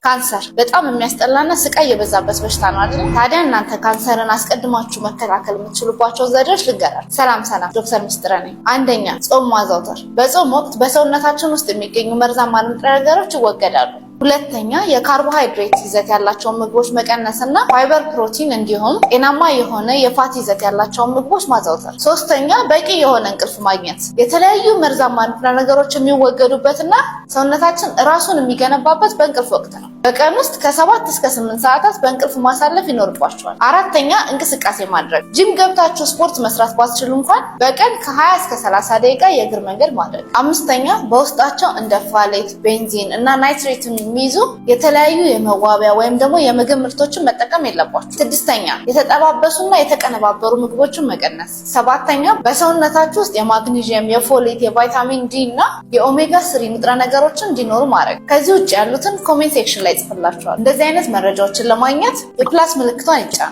ካንሰር በጣም የሚያስጠላና ስቃይ የበዛበት በሽታ ነው አይደል? ታዲያ እናንተ ካንሰርን አስቀድማችሁ መከላከል የምትችሉባቸውን ዘዴዎች ልንገራችሁ። ሰላም ሰላም፣ ዶክተር ሚስጥረ ነኝ። አንደኛ፣ ጾም ማዘውተር። በጾም ወቅት በሰውነታችን ውስጥ የሚገኙ መርዛማ ንጥረ ነገሮች ይወገዳሉ። ሁለተኛ፣ የካርቦሃይድሬት ይዘት ያላቸውን ምግቦች መቀነስና ፋይበር፣ ፕሮቲን እንዲሁም ጤናማ የሆነ የ fat ይዘት ያላቸውን ምግቦች ማዘውተር። ሶስተኛ፣ በቂ የሆነ እንቅልፍ ማግኘት። የተለያዩ መርዛማ ንጥረ ነገሮች የሚወገዱበትና ሰውነታችን ራሱን የሚገነባበት በእንቅልፍ ወቅት ነው። በቀን ውስጥ ከ7 እስከ 8 ሰዓታት በእንቅልፍ ማሳለፍ ይኖርባችኋል። አራተኛ፣ እንቅስቃሴ ማድረግ። ጂም ገብታችሁ ስፖርት መስራት ባትችሉ እንኳን በቀን ከ20 እስከ 30 ደቂቃ የእግር መንገድ ማድረግ። አምስተኛ፣ በውስጣቸው እንደ phthalate፣ benzene እና nitrate ን የሚይዙ የተለያዩ የመዋቢያ ወይም ደግሞ የምግብ ምርቶችን መጠቀም የለባችሁም። ስድስተኛ፣ የተጠባበሱና የተቀነባበሩ ምግቦችን መቀነስ። ሰባተኛ፣ በሰውነታችሁ ውስጥ የማግኒዥየም፣ የ folate፣ የቫይታሚን ዲ እና የ omega 3 ንጥረ ነገሮችን እንዲኖሩ ማድረግ። ከዚህ ውጭ ያሉትን comment section ላይ ጽፍላችኋል። እንደዚህ አይነት መረጃዎችን ለማግኘት የ plus ምልክቷን ይጫኑ።